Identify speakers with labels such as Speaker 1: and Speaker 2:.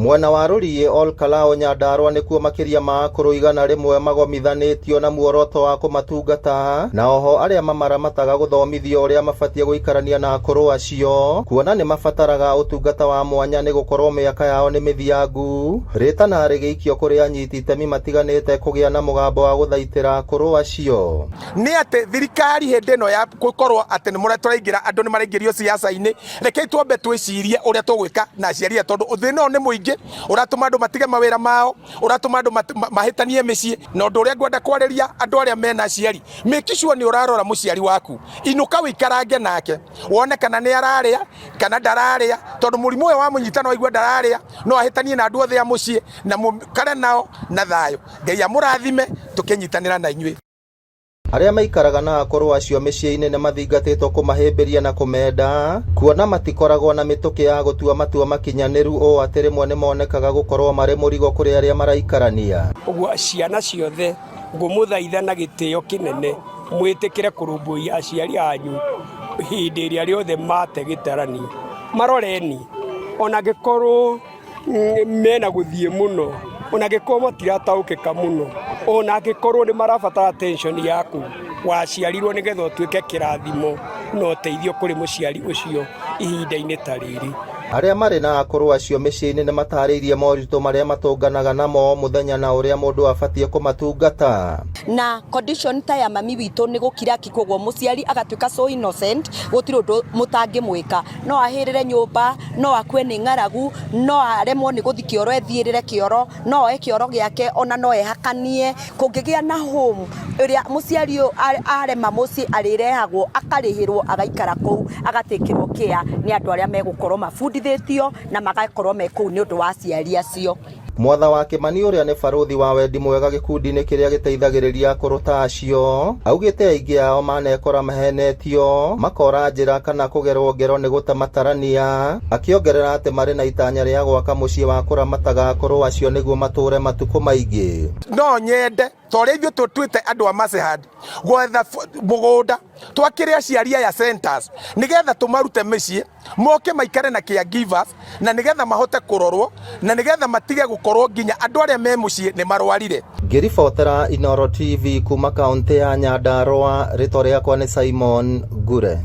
Speaker 1: Mwena wa Rũriĩ Ol Kalou Nyandarua nĩkuo makĩria ma akũrũ 100 magomithanĩtio na muoroto wa kũmatungata na oho arĩa mamaramataga gũthomithio ũrĩa mabatiĩ gũikarania na akũrũ acio kuona nĩ mabataraga ũtungata wa mwanya nĩ gũkorwo mĩaka yao nĩ mĩthiangu. Rĩtana rĩgĩikio kũrĩ anyiti itemi matiganĩte kũgĩa na mũgambo wa gũthaitĩra akũrũ acio.
Speaker 2: Nĩ atĩ thirikari hĩndĩ ĩno ya gũkorwo atĩ nĩ tũraingĩra andũ nĩ maraingĩrio siasa-inĩ, rekei twambe twĩcirie ũrĩa tũgwĩka na aciari aya tondũ thĩna ũyũ nĩ mũingĩ ũratũma andũ matige mawĩra mao, ũratũma andũ mahĩtanie mĩciĩ. Na ũndũ ũrĩa ngwenda kwarĩria andũ arĩa mena aciari, make sure nĩ ũrarora mũciari waku, inũka wĩikarange nake wone kana nĩ ararĩa kana ndararĩa, tondũ mũrimũ ũyũ wamũnyita no aigue ndararĩa, no ahĩtanie na andũ othe a mũciĩ na mũikare nao na thayũ. Ngai amũrathime tũkĩnyitanĩra na inyuĩ.
Speaker 1: Arĩa maikaraga na akũrũ acio mĩciĩ-inĩ nĩ mathingatĩtwo kũmahĩmbĩria na kũmenda, kuona matikoragwo na mĩtũkĩ ya gũtua matua makinyanĩru ũũ atĩ rĩmwe nĩ monekaga gũkorwo marĩ mũrigo kũrĩ arĩa maraikarania.
Speaker 3: Ũguo ciana ciothe ngũmũthaitha na gĩtĩo kĩnene mwĩtĩkĩre kũrũmbũiya aciari anyu hĩndĩ ĩrĩa rĩothe mate gĩtarani. Maroreni ona angĩkorwo mena gũthiĩ mũno, ona angĩkorwo matirataũkĩka mũno, ona angĩkorwo nĩ marabatara attention yaku, waciarirwo nĩgetha ũtuĩke kĩrathimo na ũteithio kũrĩ mũciari ũcio ihinda-inĩ ta rĩrĩ.
Speaker 1: Arĩa marĩ na akũrũ acio mĩciĩ-inĩ nĩ matarĩirie moritũ marĩa matũnganaga namo o mũthenya na ũrĩa mũndũ abatiĩ kũmatungata.
Speaker 4: Na condition ta ya mami witũ nĩ gũkira ki koguo mũciari agatuĩka so innocent gũtirĩ ũndũ mũtangĩmwĩka. No ahĩrĩre nyũmba, no akue nĩ ng'aragu, no aremwo nĩ gũthiĩ kĩoro ethiĩrĩre kĩoro, no oe kĩoro gĩake ona no ehakanie. Kũngĩgĩa na home ĩrĩa mũciari ũyũ arema mũciĩ arĩrehagwo akarĩhĩrwo agaikara kũu agatĩkĩrwo care nĩ andũ arĩa megũkorwo mabundithĩtio na magakorwo me kũu nĩ ũndũ wa aciari acio.
Speaker 1: Mwatha wa Kĩmani ũrĩa nĩ barũthi wa wendi mwega gĩkundi-inĩ kĩrĩa gĩteithagĩrĩria akũrũ ta acio, augĩte aingĩ ao manekora mahenetio, makora njĩra kana kũgerwo ngero nĩ gũte matarania, akĩongerera atĩ marĩ na itanya rĩa gwaka mũciĩ wa kũramataga akũrũ acio nĩguo matũre matukũ maingĩ.
Speaker 2: No nyende ta ũrĩa ithuĩ tũtuĩte andũ a Masehad gwetha mũgũnda twakĩre aciari aya centers nĩgetha tũmarute mĩciĩ moke maikare na caregivers na nĩgetha mahote kũrorwo na nĩgetha matige gũkorwo nginya andũ arĩa me mũciĩ nĩ marwarire.
Speaker 1: Ngĩribotera Inooro TV kuma kaũntĩ ya Nyandarua, rĩtwa rĩakwa nĩ Simon Ngure.